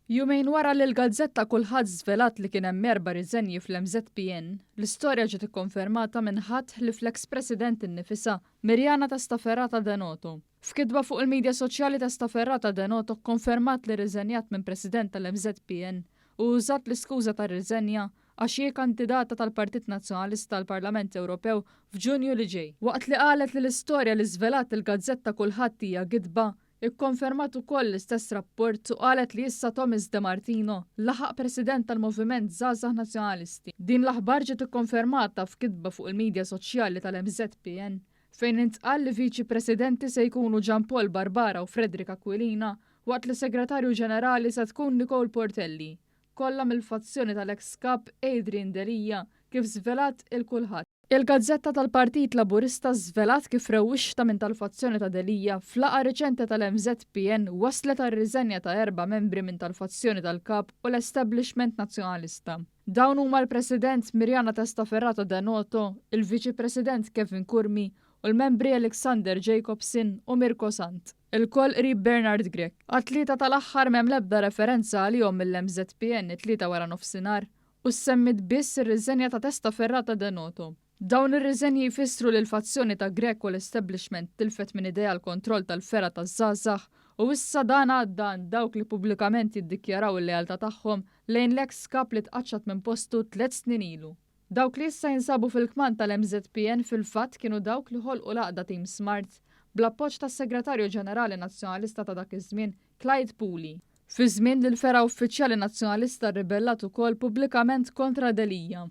Jumejn wara li l-gazzetta Kullħadd żvelat li kien hemm erba' riżenji fl-MŻPN, l-istorja ġiet ikkonfermata minn ħadd ħlief l-eks President innifisha, Miriana Testaferrata De Noto. F'kitba fuq il-midja soċjali Testaferrata De Noto kkonfermat li rriżenjat minn President tal-MŻPN u użat l-iskuża tar-riżenja għax hi kandidata tal-Partit Nazzjonalista għall-Parlament Ewropew f'Ġunju li ġej. Waqt li qalet li l-istorja li żvelat il-gazzetta Kullħadd hija gidba, Ikkonfermat ukoll l-istess rapport u qalet li issa Thomas De Martino laħaq President tal-Moviment Żgħażagħ Nazzjonalisti. Din l-aħbar ġiet ikkonfermata f'kitba fuq il-midja soċjali tal-MŻPN fejn intqal li Viċi Presidenti se jkunu Jean Paul Barbara u Frederick Aquilina waqt li Segretarju Ġenerali se tkun Nicole Portelli, kollha mill-fazzjoni tal-eks Kap Adrian Delia kif żvelat il-Kulħadd. Il-gazzetta tal-Partit Laburista żvelat kif rewwixta minn tal-fazzjoni ta' Delia f'laqgħa riċenti tal-MŻPN wasslet għar-riżenja ta' erba' membri minn tal-fazzjoni tal-Kap u l-establishment Nazzjonalista. Dawn huma l-President Miriana Testaferrata De Noto, il-Viċi President Kevin Curmi u l-membri Alexander Jacobson u Mirko Sant. Ilkoll qrib Bernard Grech. Għat-tlieta tal-aħħar m'hemm l-ebda referenza għalihom mill-MŻPN it-Tlieta waranofsinhar u ssemmiet biss ir-riżenja ta' Testaferrata De Noto. Dawn ir-riżenji jfissru li l-fazzjoni ta' Grech u l-establishment tilfet minn idejha l-kontroll tal-fergħa taż-żgħażagħ u issa dan għadda għand dawk li pubblikament jiddikjaraw il-lealtà tagħhom lejn l-eks kap li tqaċċat minn postu tlett snin ilu. Dawk li issa jinsabu fil-kmand tal-MŻPN fil-fatt kienu dawk li ħolqu l-għaqda Team Smart bl-appoġġ tas-Segretarju Ġenerali Nazzjonalista ta' dak iż-żmien Clyde Puli. Fi żmien li l-fergħa uffiċjali Nazzjonalista rribellat ukoll pubblikament kontra Delia.